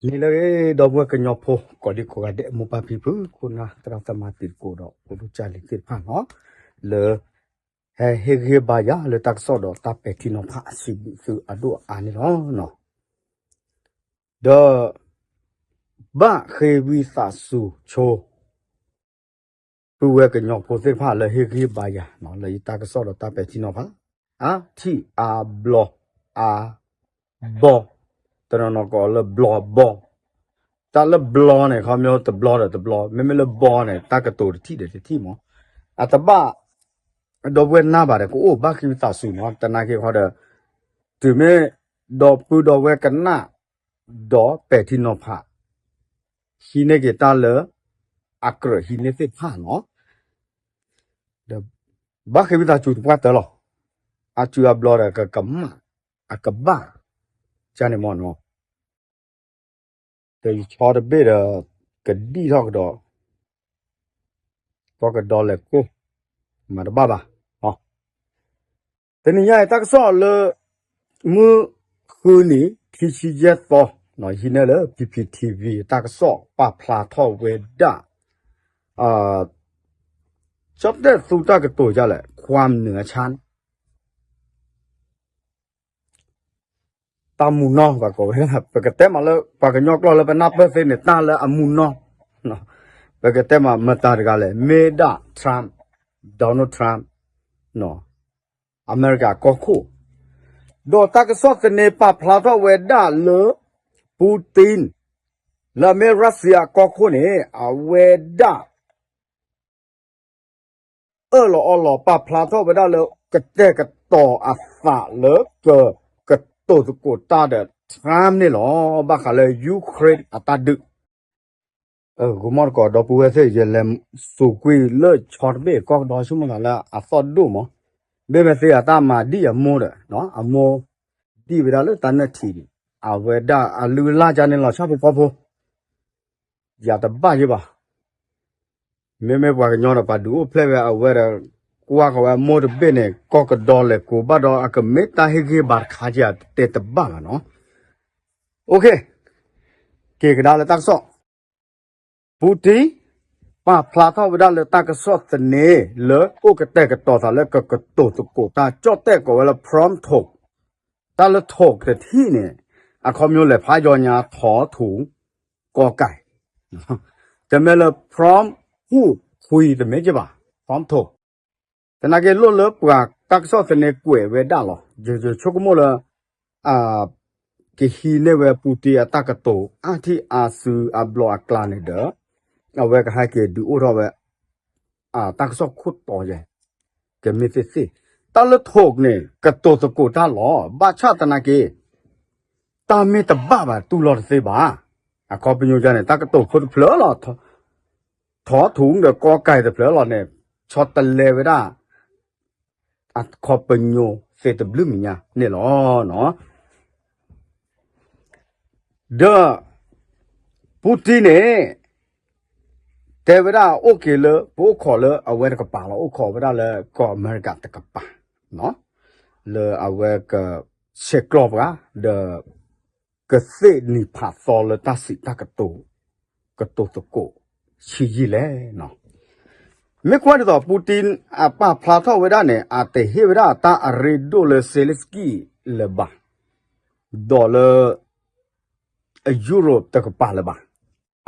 နံၤလၢအဂ့ၤ ဒီပုၢ်ဝဲၢ်ကညီဖိ ကိးဒံကိးဂၤဒဲး မိၢ်ပၢ်ဖံဖု ခိၣ်နၢ်သရၣ်သမါတံၤသကိးဒီး ဖိဒိၣ်ကၢ်လံၤသ့ၣ်တဖၣ်န့ၣ် လၢ ဟဲဟ့ၣ်ဂံၢ်ဘါယၤလၢတၢ်ကစီၣ်ဒီးတၢ်ပဲာ်ထံနီၤဖး စံးဘျုးသုအဒိၣ်အါန့ၣ်လီၤ. ဒီး ဘၣ်ဃ့ဝံသးစူၤဆိ ပုၢ်ဝဲၢ်ကညီဖိသ့ၣ်တဖၣ်လၢဟ့ၣ်ဂံၢ်ဘါယၤ လၢယတၢ်ကစီၣ်ဒီးတၢ်ပဲာ်ထံနီၤဖး အါထံၣ်အါဘျီ အါဘီ တနီၤနီၤကိးလၢ ဘျီဘီ တၢ်လၢဘျီန့ၣ် ခီဖျိတဘျီဒီးတဘျီ မ့မ့ၢ်လၢဘီန့ၣ် တၢ်ကတိၤတထံၣ်ဒီးတထံၣ်မး အတဘၣ် ဒီပုၢ်ဝဲၢ်နၢ်ဘၣ်ဒီး ကအိၣ်ဘၣ်ဃ့ဝံသးစူၤနီၤ တနာ်က့ၤခီဒီး တုၤမ့ၢ် ဒီပုၢ်ဒီဝဲၢ်ကနၣ် ဒီးပဲာ်ထံနီၤဖး ဟံးန့ၢ်က့ၤတၢ်လၢ အကြၢးဟံးန့ၢ်သ့ၣ်တဖၣ်နီၤ ဒီး ဘၣ်ဃ့ဝံသးစူၤတပှၢ်တၢၢ်လီၤ. အါထံၣ်အါဘျီဒီးကကမၣ် အကဘၣ် ကန့ၣ်မ့ၢ်နီၤ ဒီးယဆီတဘ့ၣ်ဒီး ကဒံၣ်ထီၣ်ကဒီး ကီၢ်ကဒီးလဲၤကိၢ် မၤတဘၣ်ဘၣ်. တနံၤညါအံၤတၢ်ကစီၣ်လၢ မုၢ်ဃုနံၤ ခံဆံယဲၢ်သီ ဟံးန့ၢ်လၢ P P T V တၢ်ကစီၣ်ပာ်ဖျါထီၣ်ဝဲဒၣ် ကၠီၣ်တဲၣ်သူတၢ်ကတိၤဒ်လဲၣ် ความเหนือชั้น တၢ်မူနီၢ် ပှၤကိးဝဲဒၣ် ပကတဲမးလၢ ပှၤကညီကျိာ်လၢပနၢ်ပၢၢ်သ့န့ၣ် တၢ်လၢအမူနီၢ် ပကတဲမးမတၤတဂၤလဲၣ် မ့ၢ်ဒၣ် Trump, Donald Trump အမဲရကၤကီၢ်ခိၣ် ဒီးတၢ်ကစီၣ်သန့ပာ်ဖျါထီၣ်ဝဲဒၣ်လၢ Putin လၢအမ့ၢ် Russia အကီၢ်ခိၣ်န့ၣ် အဝဲဒၣ် အၢၣ်လီၤအီလီၤပာ်ဖျါထီၣ်ဝဲဒၣ်လၢ ကတဲာ်ကတီၤအသးလၢက ကတိၤသကိးတၢ်ဒီး Trump န့ၣ်လီၤ. ဘၣ်ဃးလၢ Ukraine အတၢ်ဒုး ဂီၤမီၢ်တကိးဒီပုၢ်ဝဲၢ်သ့ၣ် ယလဲၤစူးကွံာ်လၢဆီတဘ့ၣ် ကီၢ်ကဒီးဆိကမိၣ်သးလၢအသီၣ်ဒိၣ်မး, ဘ့ၣ်မ့ၢ်သ့အတၢ်မၤဒံၣ်အမိၢ်ဒီး အမိၢ်ဒံၣ်ဝဲဒၣ်လၢတၢ်နၢၣ်ထံးန့ၣ် အဝဲဒၣ်အလုၢ်အလၢ်ကန့ၣ်လီၤ ဆၣ်ဖိကီၢ်ဖိ ယၤတဘၣ်ယဲဘၣ်. မ့မ့ၢ်ပှၤကညီဒီးပှၤဒုးအိၣ်ဖျဲၣ်ဝဲအဝဲဒီး ကွၢ်ဃီၤဝဲအမိၢ်တဘ့ၣ်န့ၣ် ကီၢ်ကဒီးလဲၤကိးဘၣ်ဒီးအကမ့ၢ်တၢ်ဟ့ၣ်ဂံၢ်ဘါတခါကတဲတဘၣ်ဘၣ်နီၤ. က့ၤကဒါလၢတၢ်ကစီၣ် Putin ပာ်ဖျါထီၣ်ဝဲဒၣ်လၢတၢ်ကစီၣ်သန့ လၢအိၣ်ကတဲာ်ကတီၤသးလၢကကတိၤသကိးတၢ် ကၠီၣ်တဲၣ်ကိးဝဲလၢ Prompt Talk တၢ်လၢ talk တထံၣ်န့ၣ် အခီပညီလဲၤဖးယီၤညါ ထီထူ ကီကဲ တမ့ၢ်လၢ Prompt ဟူ ခွံ တမ့ၢ်က့ၤဘၣ် Prompt Talk သနာ်က့လိၣ်လၢပှၤတၢ်ကစီၣ်သန့ကွဲးဝဲဒၣ်လီၤ. ယဆိကမိၣ်လၢ ကဟံးန့ၢ်ဝဲ Putin အတၢ်ကတိၤ အါထံၣ်အါစုအဘျီအကျါန့ၣ်ဒီး အဝဲကဟဲက့ၤဒုးအိၣ်ထီၣ်ဝဲ တၢ်ကစီၣ်ခိၣ်တီယဲၢ် ကမ့ၢ်သ့ၣ်သ့ၣ် တၢ်လၢ talk န့ၣ် ကတိၤသကိးတၢ်လီၤ. ဘၣ်ဆၣ်သနာ်က့ တၢ်မ့ၢ်တဘၣ်ဘၣ်တူၢ်လိာ်တသ့ဘၣ်. အခီပညီန့ၣ် တၢ်ကတိၤဖိတဖျၢၣ်လီၤ. ထီထူဒီးကီကဲတဖျၢၣ်လီၤန့ၣ် ဆီတလဲဝဲဒၣ် အခီပညီသ့တဘျုးမံၤညါန့ၣ်လီၤ. ဒီး Putin န့ၣ် တဲဝဲဒၣ်အိၣ်က့ၤလၢ ပအိၣ်ခိးလၢအဝဲတကပၤလီၤ. အိၣ်ခိးဝဲဒၣ်လၢကီၢ်အမဲရကၤတကပၤ လၢအဝဲကဆဲးကျိးပှၤ ဒီး ကသ့ၣ်နံၤဖးသီလၢတၢ်စံးတၢ်ကတိၤ ကတိၤသကိး ဆံးယံာ်လဲၣ်နီၤ. မ့ၢ်ကွၢ်ဒ်သိး Putin အပာ်ဖျါထီၣ်ဝဲဒၣ်န့ၣ် အတဟ့ၣ်ဝဲဒၣ်တၢ်အရ့ဒိၣ်လၢ Zelensky လၢၤဘၣ်, ဒီးလၢ Europe တကပၤလၢၤဘၣ်.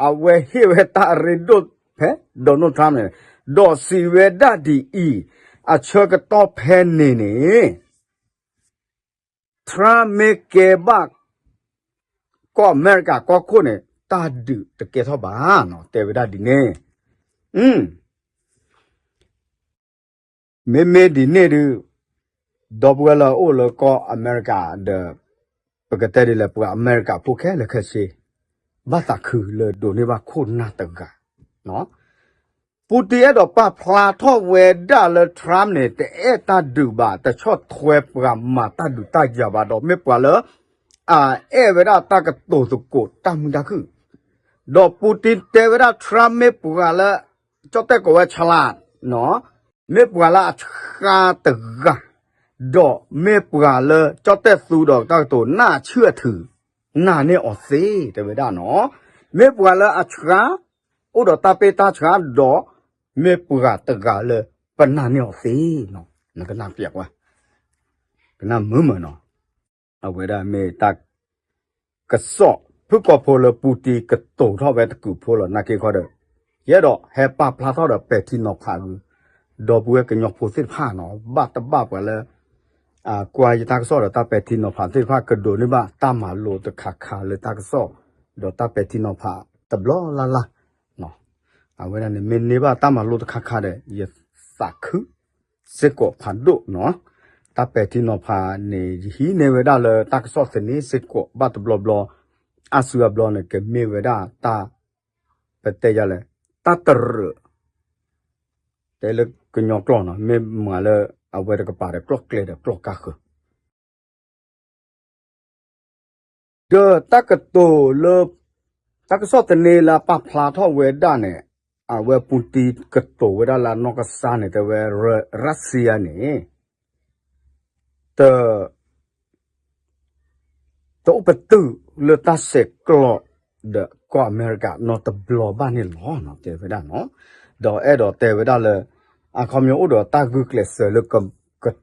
အဝဲဟ့ၣ်ဝဲတၢ်အရ့ဒိၣ်ဖဲ Donald Trump န့ၣ်, ဒီးစံးဝဲဒၣ်ဒ်အံၤ, အဆၢကတီၢ်ဖဲန့ၣ်န့ၣ် Trump မ့ၢ်ကဲဘၣ် ကီၢ်အမဲရကၤကီၢ်ခိၣ်န့ၣ် တၢ်ဒုးတကဲထီၣ်ဘၣ်နီၤ, တဲဝဲဒၣ်ဒ်န့ၣ်. မ့မ့ၢ်ဒ်န့ၣ်ဒုး ဒီပုၢ်ဝဲၢ်လၢအအိၣ်လၢကီၢ်အမဲရကၤဒီး ပကတဲဒ်လဲၣ် ပှၤအမဲရကၤဖိခဲလၢာ်ခဲဆ့ ဘၣ်သးခုလၢဒိးန့ၢ်ဘၣ်ခိၣ်နၢ်တဂၤ Putin အဲၣ်ဒိးပာ်ဖျါထီၣ်ဝဲဒၣ်လၢ Trump န့ၣ် တအဲၣ်တၢ်ဒုးဘၣ်, တဆီၣ်ထွဲပှၤမၤတၢ်ဒုးတၢ်ယၤဘၣ်ဒီး မ့ၢ်ပှၤလၢ အအဲၣ်ဝဲဒၣ်တၢ်ကတိၤသကိးတၢ်မုာ်တၢ်ခုၣ်, ဒီး Putin တဲဝဲဒၣ် Trump မ့ၢ်ပှၤလၢ ကၠီၣ်တဲၣ်ကိးဝဲ ฉลาด မ့ၢ်ပှၤလၢအဆှါတဂၤ, ဒီးမ့ၢ်ပှၤလၢကၠီၣ်တဲၣ်သူဒီးတၢ်ကတိၤနၢ်ဆူၣ်အထုး နာ်န့ၢ်အီၤသ့ တဲဝဲဒၣ်နီၤ. မ့ၢ်ပှၤလၢအဆှါ အိၣ်ဒီးတၢ်ပ့ၢ်တၢ်ဆှါဒီး မ့ၢ်ပှၤတဂၤလၢပနာ်န့ၢ်အီၤသ့နီၤ. နကနၢ်ပၢၢ်ကွၢ်, ကနၢ်မုာ်မုာ်နီၤ. အဝဲဒၣ်မ့ၢ်တၢ် ကစီၣ်ဖုၣ်ကိာ်ဖိလၢပူတံကတိၤထီၣ်ဝဲတကုးဖိလီၤ. နာ်က့ခီဒီး ယအဲၣ်ဒိးဟဲပာ်ဖျါထီၣ်ဒီးပဲာ်ထံနီၤဖးဂုာ် ဒီပုၢ်ဝဲၢ်ကညီဖိသ့ၣ်တဖၣ်နီၤ, ဘၣ်တဘၣ်ပှၤလၢ ကွၢ်ယတၢ်ကစီၣ်ဒီးတၢ်ပဲာ်ထံနီၤဖးသ့ၣ်တဖၣ် ကဒိးန့ၢ်ဘၣ်တၢ်မၤလိတခါခါလၢတၢ်ကစီၣ် ဒီးတၢ်ပဲာ်ထံနီၤဖးတဘျီလၢ်လၢ် အဝဲဒၣ်န့ၣ် မ့ၢ်န့ၢ်ဘၣ်တၢ်မၤလိတခါခါဒီး ယသးခုစ့ၢ်ကီးဖးဒိၣ်နီၤ. တၢ်ပဲာ်ထံနီၤဖးန့ၣ် ယဟံးန့ၢ်ဝဲဒၣ်လၢတၢ်ကစီၣ်သန့စ့ၢ်ကီးဘၣ်တဘျီဘျီ, အါစုအါဘျီန့ၣ် ကမ့ၢ်ဝဲဒၣ်တၢ် ပတဲယၤလဲၣ် တၢ်တရၢၣ် တဲလၢကညီကျိာ်နီၤ, မ့ၢ်မၤလၢအဝဲတကပၤဒီးကျိာ်ကျဲဒီးကျိာ်ကါဃၢၤ ဒီးတၢ်ကတိၤလၢ တၢ်ကစီၣ်သန့လၢအပာ်ဖျါထီၣ်ဝဲဒၣ်န့ၣ်, အဝဲပူတံကတိၤဝဲဒၣ်လၢအနီၢ်ကစၢ်န့ၣ် တဲဝဲ ရၢၣ်စံယါန့ၣ် တ တအိၣ်ပတုာ်လၢတၢ်ဆဲးကျိးဒီးကီၢ်အမဲရကၤနီတဘျီဘၣ်န့ၣ်လီၤ တဲဝဲဒၣ်နီၤ. ဒီးအဲၣ်ဒိးတဲဝဲဒၣ်လၢ အခီပညီအိၣ်ဒီးတၢ်ဂုာ်ကျဲးစၢးလၢ က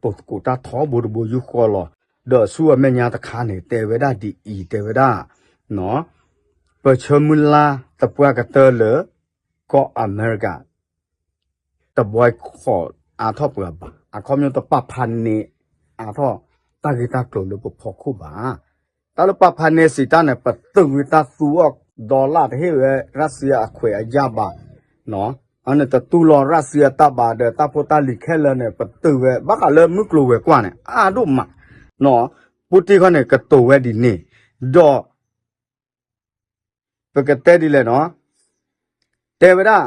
တိၤသကိးတၢ်ထီဘိတဘိယူၢ်ဃီလီၤ. ဒီးဆူအမဲာ်ညါတခါန့ၣ် တဲဝဲဒၣ်ဒ်အံၤ တဲဝဲဒၣ် ပဆၢမုၢ်လၢ်သပှၢ်ကတၢၢ်လၢ ကီၢ်အမဲရကၤ တဘှီခိးအါထီၣ်ပှၤဘၣ်, အခီပညီတပာ်ဖးန့ၢ်အါထီၣ်တၢ်ဂ့ၢ်တၢ်ကျိၤလၢပဖီခိၣ်ဘၣ်. တၢ်လၢပာ်ဖးန့ၢ်စံးတၢ်န့ၣ် ပတုာ်ဝံၤတၢ်သူအီၣ်ဒီလၣ် တဟ့ၣ်ဝဲရၢၣ်စံယါအခွဲးအယာ်ဘၣ်, အန့ၣ်တတူၢ်လိာ်ရၢၣ်စံယါတၢ်ဘၣ်ဒီး တၢ်ဖိတၢ်လံၤခဲလၢာ်န့ၣ် ပတုာ်ဝဲ ဘၣ်ဃးလၢမုၢ်ကျိၤဝဲၤကွာ်န့ၣ် အါဒိၣ်မး, ပူတံခီန့ၣ် ကတိၤဝဲဒ်န့ၣ်, ဒီး ပကတဲဒ်လဲၣ်နီၤ, တဲဝဲဒၣ်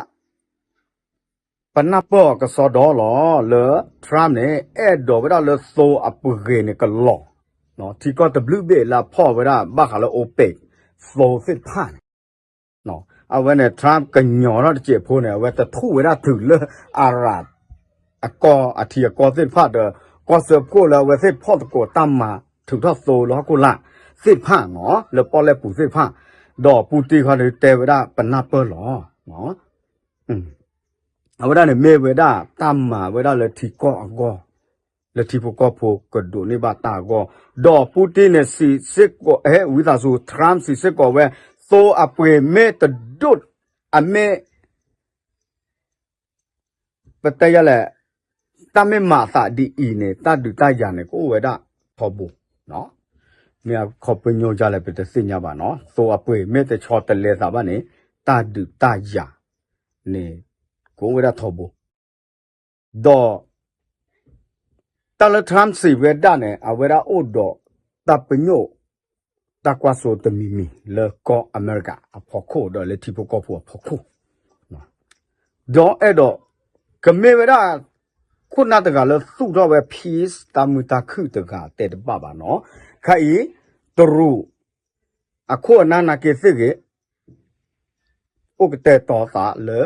ပနၢ်ပၢၢ်အီၤကစီဒီလီၤ လၢ Trump န့ၣ် အဲၣ်ဒိးဝဲဒၣ်လၢသိအပှ့ၤန့ၣ်ကလီၤ, ထံကီၢ်တဘျုးဘ့ၣ်လၢအဖီၣ်ဝဲဒၣ် ဘၣ်ဃးလၢ OPEC သိသ့ၣ်တဖၣ်န့ၣ် အဝဲန့ၣ် Trump ကညီထီၣ်တစဲးဖိန့ၣ် အဝဲတထူၣ်ဝဲဒၣ်တုၤလၢအရး အကီၢ်အထံအကီၢ်သ့ၣ်တဖၣ်ဒီး ကီၢ်စၢဖှိၣ်လၢအဝဲသ့ၣ်ဖီၣ်သကိးတၢ်မၤထုးထီၣ်သိလၢဟီၣ်ခိၣ်လာ် သ့ၣ်တဖၣ်နီၤ လၢပီၣ်လဲၣ်ပူၤသ့ၣ်တဖၣ်, ဒီးပူတံခီန့ၣ် တဲဝဲဒၣ်ပနၢ်ပၢၢ်လီၤ. အဝဲဒၣ်န့ၣ်မ့ၢ်ဝဲဒၣ်တၢ်မၤဝဲဒၣ်လၢထံကီၢ်အဂီၢ်, လၢထံဖိကီၢ်ဖိကဒိးန့ၢ်ဘၣ်တၢ်အဂီၢ်, ဒီးပူတံန့ၣ်စံးစ့ၢ်ကီး ဟဲဝံသးစူၤ Trump စံးစ့ၢ်ကီးဝဲ သိအပှ့ၤမ့ၢ်တဒိၣ် အမ့ၢ် ပတဲယၤလဲၣ်, တၢ်မ့ၢ်မၤအသးဒ်အံၤန့ၣ် တၢ်ဒုးတၢ်ယၤန့ၣ် ကအိၣ်ဝဲဒၣ်ထီဘိ, မ့ၢ်အခီပညီယၤလဲၣ် ပတသ့ၣ်ညါဘၣ်နီၤ, သိအပှ့ၤမ့ၢ်တဆီတလဲသးဘၣ်န့ၣ် တၢ်ဒုးတၢ်ယၤန့ၣ် ကအိၣ်ဝဲဒၣ်ထီဘိ, ဒီး တၢ်လၢ Trump စံးဝဲဒၣ်န့ၣ် အဝဲဒၣ်အိၣ်ဒီးတၢ်ပညိၣ် တၢ်ကွၢ်စိတမံၤမံၤ လၢကီၢ်အမဲရကၤအဖီခိၣ် ဒီးလၢထံဖိကီၢ်ဖိအဖီခိၣ်, ဒီးအဲၣ်ဒိး ကမ့ၢ်ဝဲဒၣ် ခိၣ်နၢ်တဂၤလၢသူၣ်ထီၣ်ဝဲ peace တၢ်မုာ်တၢ်ခုၣ်တဂၤတဲတဘၣ်ဘၣ်နီၤ, ခဲအံၤ တရူး အခိၣ်အနၢ်နာ်က့သ့ၣ်ဂ့ၤ အိၣ်ကတဲာ်ကတီၤသးလၢ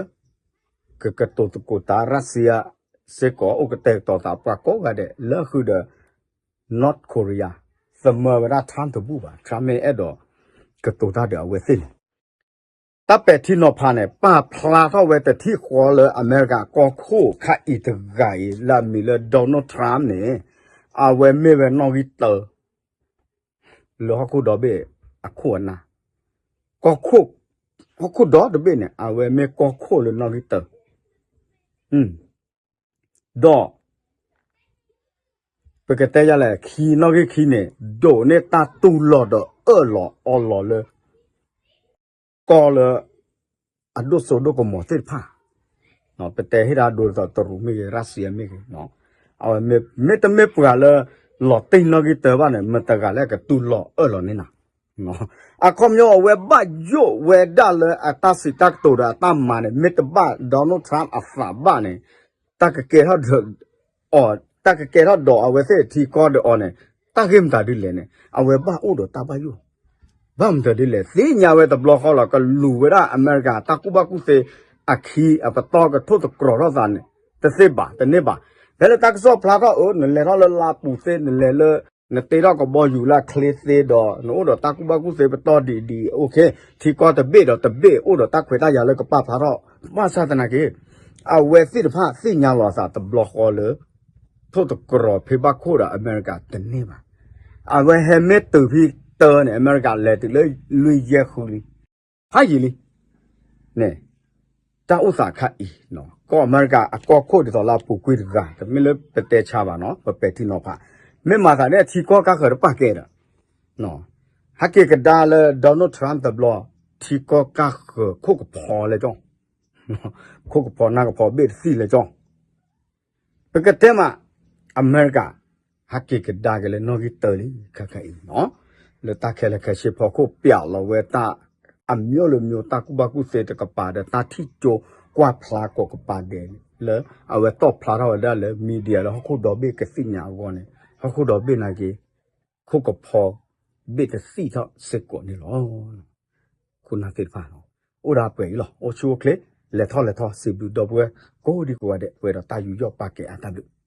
ကကတိၤသကိးတၢ် ရၢၣ်စံယါစ့ၢ်ကီး အိၣ်ကတဲာ်ကတီၤသးပှၤကိးဂၤဒဲး လၢဃုာ်ဒီး North Korea သမၢဝဲဒၣ် Trump တဘူၣ်ဘၣ်, Trump မ့ၢ်အဲၣ်ဒိးကတိၤတၢ်ဒီးအဝဲသ့ၣ်န့ၣ် တၢ်ပဲာ်ထံနီၤဖးန့ၣ် ပာ်ဖျါထီၣ်ဝဲတထံၣ်ဃီလၢအမဲရကၤကီၢ်ခိၣ်ခါအံၤတဂၤအံၤ လၢအမံၤလၢ Donald Trump န့ၣ် အဝဲမ့ၢ်ဝဲနီၣ်ဂံၢ်တၢ လၢဟီၣ်ခိၣ်ဒီဘ့ၣ်အခိၣ်အနၢ်, ကီၢ်ခိၣ်, ဟီၣ်ခိၣ်ဒီတဘ့ၣ်န့ၣ် အဝဲမ့ၢ်ကီၢ်ခိၣ်လၢနီၣ်ဂံၢ်တၢ, ဒီး ပကတဲယၤလဲၣ် ခံနီၣ်ဂံၢ်ခံန့ၣ် ဒိးန့ၢ်တၢ်တူၢ်လိာ်ဒီးအၢၣ်လီၤအီလီၤလၢ ကီၢ်လၢ အဒိၣ်စိဒိၣ်ကမီၤသ့ၣ်တဖၣ်, ပတဲဟ့ၣ်ဒၣ်ဒိသိးတရူးမ့ၢ်ဂ့ၤ ရၢၣ်စံယါမ့ၢ်ဂ့ၤ, အဝဲမ့ၢ်တမ့ၢ်ပှၤလၢ လီၤတံၢ်နီၣ်ဂံၢ်တၢဘၣ်န့ၣ် မတၤတဂၤလၢကတူၢ်လိာ်အၢၣ်လီၤန့ၢ်နၤ အခီပညီအဝဲဘၣ်ယိၣ်ဝဲဒၣ်လၢအတၢ်စံးတၢ်ကတိၤဒီးအတၢ်မၤန့ၣ် မ့ၢ်တဘၣ် Donald Trump အသးဘၣ်န့ၣ် တၢ်ကကဲထီၣ်ဒီးအီၤ, တၢ်ကကဲထီၣ်ဒီးအဝဲသ့ၣ်ထံကီၢ်ဒီးအီၤန့ၣ် တၢ်ဂ့ၢ်မတၤဒ်လဲၣ်န့ၣ် အဝဲဘၣ်အိၣ်ဒီးတၢ်ဘၣ်ယိၣ်, ဘၣ်မတၤဒ်လဲၣ် သ့ၣ်ညါဝဲတဘျီဃီလီၤ ကလူၤဝဲဒၣ်အမဲရကၤတၢ်ကူၣ်ဘၣ်ကူၣ်သ့အခံအပတီၢ်ကထိၣ်သတြီၤထီၣ်သးန့ၣ် တသ့ဘၣ် တန့ၢ်ဘၣ်, ဖဲလၢတၢ်ကစီၣ်ဖျါထီၣ်အၢ နလဲၤထီၣ်လၢလါပူၤသ့ နလဲၤလၢ နတ့ထီၣ်ကဘီယူၤလၢအချ့သ့ဒီး နအိၣ်ဒီးတၢ်ကူၣ်ဘၣ်ကူၣ်သ့ပတီၢ်ဒံးဒံး အိၣ်ခ့ ထံကီၢ်တဘ့ၣ်ဒီးတဘ့ၣ် အိၣ်ဒီးတၢ်ခွဲးတၢ်ယာ်လၢကပာ်ဖျါထီၣ် ဘၣ်ဆၣ်သနာ်က့ အဝဲသ့ၣ်တဖၣ်သ့ၣ်ညါလီၤအသးတဘျီဃီလၢ ထိၣ်သတြီၤဖဲဘၣ်ခိၣ်ဒီးအမဲရကၤတန့ၢ်ဘၣ်. အဝဲဟဲမ့ၢ်တုၤဖဲတၢန့ၣ် အမဲရကၤလဲၤတုၤလၢလွံၢ်ယဲၢ်ဃုလံ. ဖးယံာ်လံ န့ၣ် တၢ်အိၣ်သးခါအံၤ ကီၢ်အမဲရကၤအကီၢ်ခိၣ်ဒ်သိးလၢအပူၤကွံာ်တဂၤ တမ့ၢ်လၢပတဲဆါဘၣ်နီၤ ပပဲာ်ထံနီၤဖး မ့ၢ်မၤသးဒ်ထံကီၢ်ကါဃၢၤတပာ်ကဲဒီး ဟဲက့ၤကဒါလၢ Donald Trump တဘျီ ထံကီၢ်ကါဃၢၤခိၣ်ကဖီလဲၣ်ကၠီ ခိၣ်ကဖီနၢ်ကဖီဘ့ၣ်တသံၣ်လဲၣ်ကၠီ ပကတဲမး အမဲရကၤ ဟဲက့ၤကဒါက့ၤလၢနီၣ်ဂံၢ်တၢလံ ခဲခါအံၤနီၤ လၢတၢ်ခဲလၢာ်ခဲဆ့ဖီခိၣ်ပျးလီၤဝဲတၢ် အမျိုးလၢမျိုး တၢ်ကူၣ်ဘၣ်ကူၣ်သ့တကပၤဒီး တၢ်ထံၣ်ကၠိကွၢ်ဖျါကိးကပၤဒဲး လၢအဝဲတီၣ်ဖျါထီၣ်ဝဲဒၣ်လၢ media လၢဟီၣ်ခိၣ်ဒီဘ့ၣ်ကသ့ၣ်ညါအဂီၢ်န့ၣ် ဟီၣ်ခိၣ်ဒီဘ့ၣ်နာ်က့ ခိၣ်ကဖီဘ့ၣ်တသံၣ်ထီၣ်စ့ၢ်ကီးန့ၣ်လီၤ. ခိၣ်နၢ်သ့ၣ်တဖၣ် အိၣ်ဒၣ်ပှဲၤအံၤလီၤ အိၣ်ဆူၣ်အိၣ်ချ့ လဲၤထီၣ်လဲၤထီၣ် စံးဘျုးဒီပုၢ်ဝဲၢ် ကိးဒံကိးဂၤဒဲး ပှဲၤဒီးတၢ်ယူးယီၣ်ပာ်ကဲအါတၢ်ဘျုး